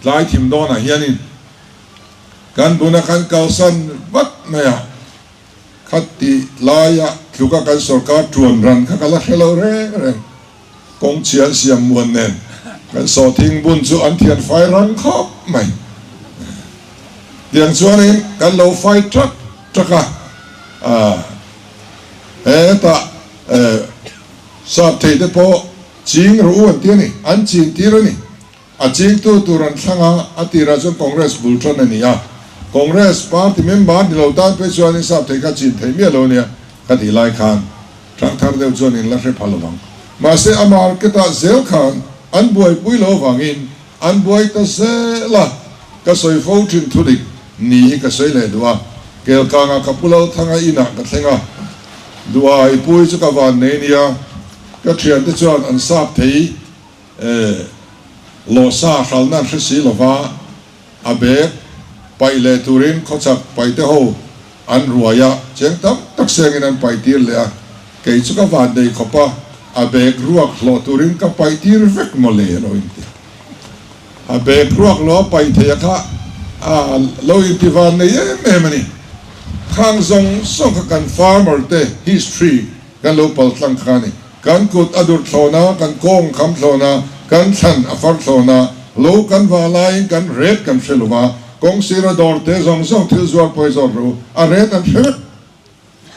tlai thim dawnah hianin kan buna kan kalsan vat mai a, khati laia tluka kan sorkar tuan ran kha ka la hre lo reng reng. Kawng chhian siam muan nen kan sawhthing bun chu an thian fai rang khawp mai. Tiang chuanin kan lo fai ṭak ṭak a, hetah sap thei te pawh ching rawh u an ti a ni, an chin tir a ni. A chingtu tur an thlang a, a tirah chuan Congress bul ṭan a ni a. Congress party member ni lo tan phei chuan in sap thei kha chin thei miah lo nia ka tih lai khan ṭhang thar deuh chuan in la hre pha lovang. Mahse a market ah zel khan an buaipui lo avangin an buai ta zel a, ka sawi fo ṭhin thu dik ni hi ka sawi leh duh a, Kelkangah ka pu Lalthanga inah ka thleng a, duhai pui chu ka van nei nia, ka ṭhiante chuan an sap thei. E, Lawsa hralna an hre si lova, a bag paih leh turin khawchhak paihte ho an ruai a, cheng tam tak sengin an paih tir leh a, kei chu ka van nei khawp a, a bag ruak hlawh turin ka paih tir vek mawle a lo inti. A bag ruak lo a paih thei a kha a lo inti van nei em em a ni. Khang zawng zawng kha kan farmer te history kan lo pal tlang kha a ni. Kan kut a dur thlawn a, kan kawng kham thlawn a, kan thlan a far thlawn a, lo kan vah laiin kan ret kan hre lo va, kawng sira dawr te zawng zawng thil zuar pawi zawt rawh u, a ret an hre vek.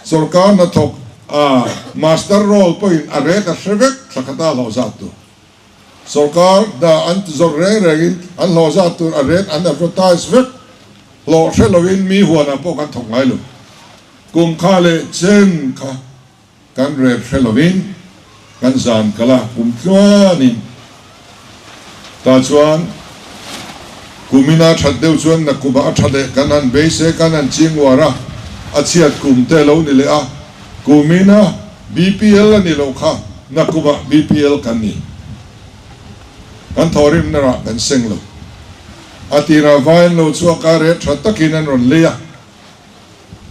Sorkar hnathawk a master roll pawhin a ret a hre vek thla khata hlawh zat tur. Sorkar hna an ti zawrh reng rengin an hlawh zat tur a ret an advertise vek. Hlawh hre loin mi huanah pawh kan thawk ngai lo. Kum kha leh chen kha kan rep hre lovin kan zan kal a, kum tluanin tah chuan kumina that deuh chuan nakumah a tha leh kan han beise kan han ching uar a, a chhiat kum te lo ni leh a, kumina BPL a ni loh kha nakumah BPL kan ni. Kan thawhrimna rah kan seng lo. A tirah vai an lo chhuak a, rep tha takin an rawn lei a.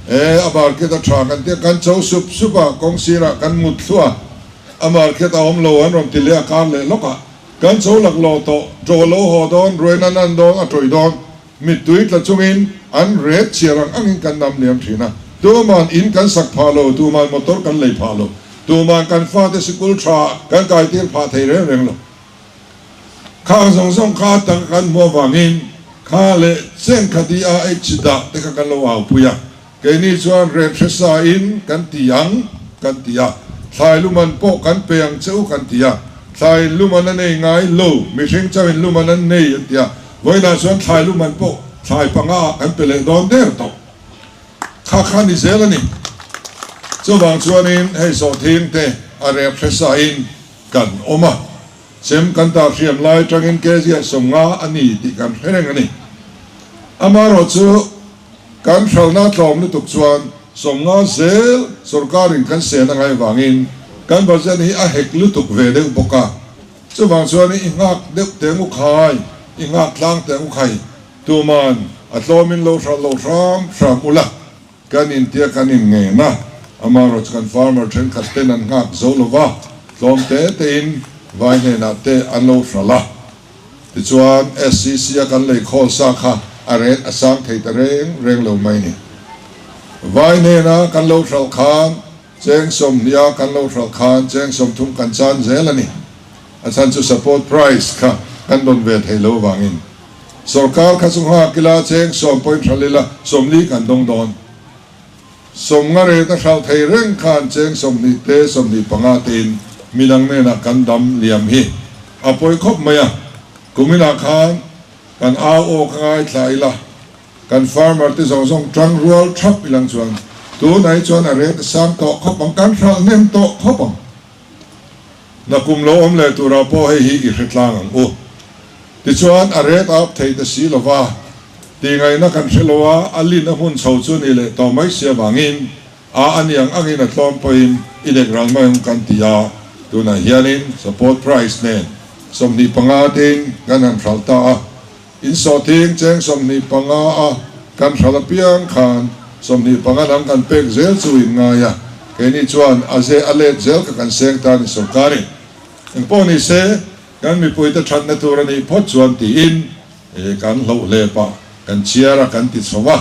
E, a market a tha kan tia, kan cho sup sup a, kawng sirah kan mut thluah a, a market a awm lo an rawn ti leh a kar leh lawk a, kan cho laklawh tawh, ṭaw lo haw dawn, ruain an an dawn, a ṭawih dawn, mittui tla chungin an ret chhiar ang angin kan nam liam ṭhin a, tuman in kan sak phah lo, tuman motor kan lei phah lo, tuman kan fate sikul ṭha kan kaitir phah thei reng reng lo. Khang zawng zawng kha a tak kan hmuh avangin kha leh cheng kha DRH dah te kha kan lo au pui a, keini chuan rep hre sa in kan ti ang kan ti a, thlai luman pawh kan pe ang che u kan ti a, thlai luman a nei ngai lo, mihring chauhin luman an nei an ti a, vawiinah chuan thlai luman pawh thlai panga ah kan pe leh dawn der tawh. Kha kha ni zel a ni. Chuvang chuanin hei sawhthing te a rep hre sa in kan awm a, chem kan tah hriam lai atangin kg 50 a ni tih kan hre reng a ni. Amaherawh chu kan hralhna tlawm lutuk chuan 50 zel sorkarin kan sen a ngai vangin kan budget hi a hek lutuk ve deuh bawk a, chuvang chuan i nghak deuh teng u khai, i nghak tlang teng u khai, tuman a tlawmin lo hralh lo hram hram ula. Kan intia kan inngen a, amaherawh chu kan farmer thenkhat ten an nghak zo lo va, tlawm te tein vai hnenah te an lo hralh a. Tichuan SCC a kan lei khawl sa kha a ret a sang thei ta reng reng lo mai ni. Vai hnena kan lo hralh khan cheng 20 a kan lo hralh khan cheng 30 kan chan zel a ni. A chhan chu support price kha kan rawn ve thei lo vangin. Sorkar kha chu nghak ila cheng 10 point hralh ila 40 kan dawng dawn. 50 ret a hralh thei reng khan cheng 20 te 25 tein midang hnenah kan dam liam hi a pawi khawp mai a. Kuminah khan kan au aw kha ngaithla ila kan farmer te zawng zawng tang rual thap ilang chuan tunah hi chuan a ret a sang tawh khawp ang, kan hralh hnem tawh khawp ang. Nakum lo awm leh turah pawh hei hi i hre tlang ang u. Tichuan, a ret ap thei ta si lova, tihngaihna kan hre lo a, a lin a hmun chho chu ni leh tawh mai si avangin a a niang angin a tlawm pawhin i dek ral mai ang kan ti a, tunah hianin support price nen 25 tein kan han hralh ta a. In sawhthing cheng 25 a kan hralh apiang khan 25 dang kan pek zel chu in ngai a, keini chuan a ze a let zel kha kan seng ta a ni sorkarin. Engpawh ni se, kan mipuite thatna tur a nih phawt chuan tiin kan hloh hle pah kan chhiar a kan ti chho a,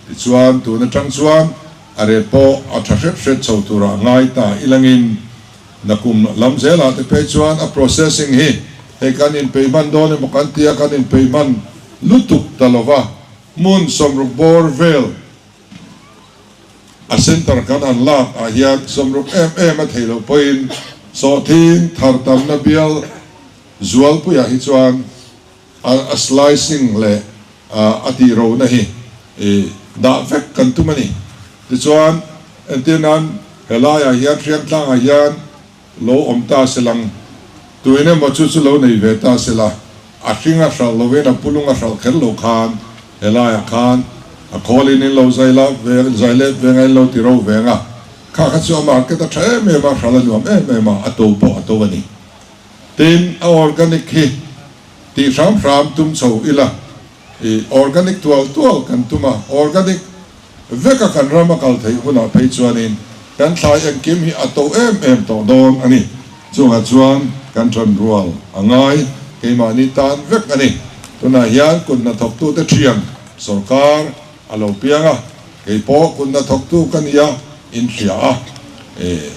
tichuan tun atang chuan a ret pawh a tha hret hret chho turah ngai ta ilangin Nakum lam zelah te phei chuan a processing hi hei kan inpeih hman dawn emaw kan tia kan inpeih hman lutuk ta lova, hmun 60 bawr vel a center kan han lak ah hian 60 em em a theih loh pawhin sawhthing thar tamna bial zualpuiah hi chuan a slicing leh a tih rohna hi dah vek kan tum a ni. Tichuan, entir nan helaiah hian Hriangtlangah hian lo awm ta se lang, tuin emaw chu chu lo nei ve ta se la, a hring a hralh lovin a pulung a hralh kher lo khan helaiah khan a khawlin in lo zai la ve zai let ve nga in lo ti ro ve nga, kha kha chu a market a tha em em a, hralh a nuam em em a, a to pawh a to a ni. Tin, a organic hi tih hram hram tum chho ila, i organic tual tual kan tum a, organic veka kan ram a kal theih hunah phei chuanin kan thlai engkim hi a to em em tawh dawn a ni. Chungah chuan kan ṭan rual a ngai, keimahni tan vek a ni. Tunah hian kut hnathawktute ṭhian sorkar a lo piang a, kei pawh kut hnathawktu ka ni a, in hria a, e,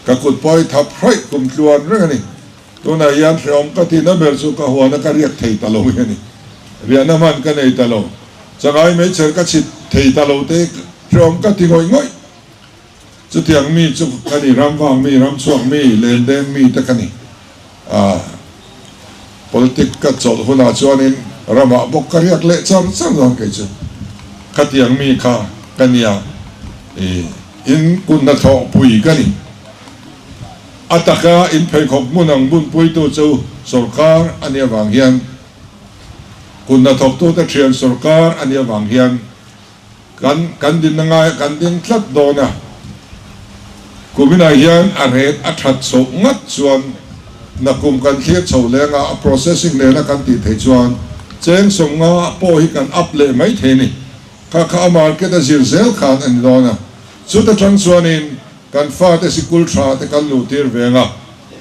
ka kut pawh i thap hraih kum tluan reng a ni. Tunah hian hrehawm ka tihna ber chu ka huana ka riak thei ta lo hi a ni. Riahna hman ka nei ta lo. Changai meichher ka chhit thei ta lo te hrehawm ka ti ngawih ngawih. Chutiang mi chu ka ni, ram vang mi, ram chhuak mi, lendeng mi te ka ni. Aah, politic ka chawlh hunah chuanin ramah bawk ka riak leh char char dawn kei chu. Khatiang mi kha ka nia. Ih. In kut hnathawh pui ka ni. A taka in pheikhawk hmun ang bunpuitu chu sawrkar a nih avang hian, kut hnathawktute thian sawrkar a nih avang hian kan kan dinna ngaiah kan ding tlat dawn a. Kuminah hian a ret a that chhoh ngat chuan nakum kan thlir chho leng a, a processing nena kan tih theih chuan cheng 50 pawh hi kan up leh mai thei a ni. Kha kha a market a zir zel khan a ni dawn a, chuta tang chuanin kan fate sikul tha te kan luh tir veng a,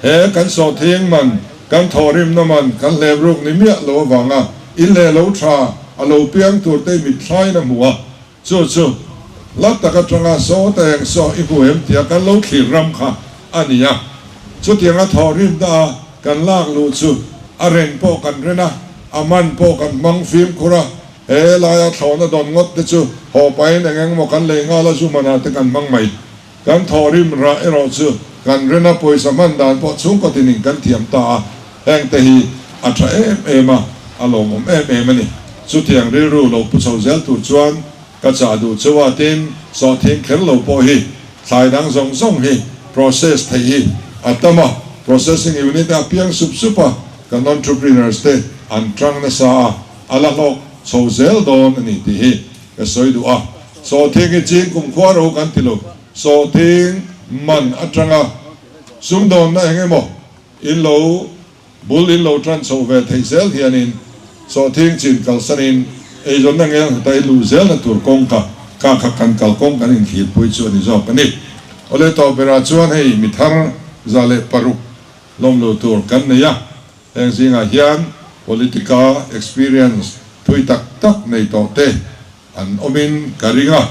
he kan sawhthing man, kan thawhrimna man kan hlep ruk ni miah lo avanga in leh lo tha a lo piang tur te mitthlaiin a hmu a, chu chu hla tak atanga saw ta eng saw i hmu em tia kan lo thlir ram kha a ni a, chutianga thawhrimna a kan lak luh chu a ren pawh kan ren a, a man pawh kan hmang fimkhur a. He laia thlawhna dawn ngawt te chu haw pahin eng eng emaw kan lei nghal a, zu hmanah te kan hmang mai. Kan thawhrim rah erawh chu kan rena pawisa hman dan pawh chhungkaw tinin kan thiam ta a, heng te hi a tha em em a, a lawmawm em em a ni. Chutiang rilru lo pu chho zel tur chuan ka chah duh cheu a, tin, sawhthing kher lo pawh hi thlai dang zawng zawng hi process theih hi a tam a, processing unit a piang sup sup a, kan entrepreneurs te an tang nasa a. A la hlawk chho zel dawn a ni tih hi ka sawi duh a. Sawhthing hi ching kumkhua ro kan ti lo. Sawhthing man atanga sumdawnna eng emaw in lo bul in lo tan chho ve theih zel hianin sawhthing chin kalsanin eizawnna ngel heta i luh zelna tur kawng kha kha kha kan kalkawng kan inthirpui chu a ni zawk a ni. Awle tawh berah chuan hei mi thar 106 lawmlo tur kan nei a. Heng zingah hian politica experience thui tak tak nei tawh te an awmin ka ring a,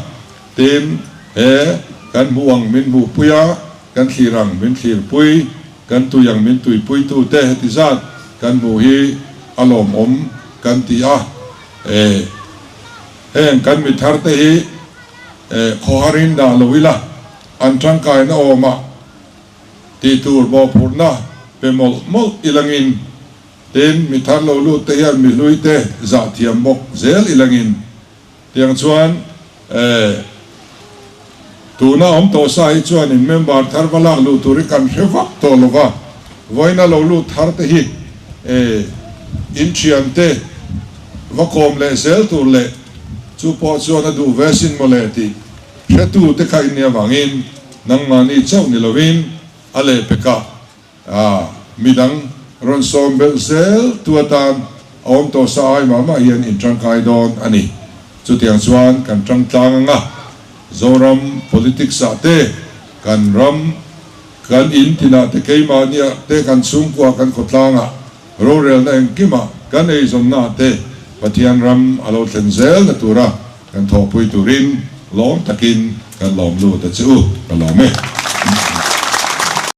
tin, he kan hmuh ang min hmuhpui a, kan thlir ang min thlirpui, kan tui ang min tuipuitu te heti zat kan hmuh hi a lawmawm kan ti a, e heng kan mi thar te hi e khawharin dah lo ila an tangkaina awmah Tih tur mawhphurhna pe mawlh mawlh ilangin, tin, mi thar lo lut te hian mi hlui te zah thiam bawk zel ilangin. Tiang chuan eh tuna awm tawh sa hi chuanin member thar va lak luh tur hi kan hre vak tawh lo va, vawiina lo lut thar te hi eh in thian te va kawm leh zel tur leh chu pawh chuan a duh ve sin mawle tih hretu te kha in nih avangin Nangmahni chauh ni lovin a lehpekah midang rawn sawm belh zel tu atan a awm tawh sa ai mah mah hian in tangkai dawn a ni. Chutiang chuan kan tang tlang anga Zoram politics ah te, kan ram, kan in tinah te keimahniah te kan chhungkua kan khawtlangah rorelna engkimah kan eizawnna ah te Pathian ram a lo thlen zelna tura Kan thawhpui turin lawm takin kan lawm lut a che u, ka lawm e.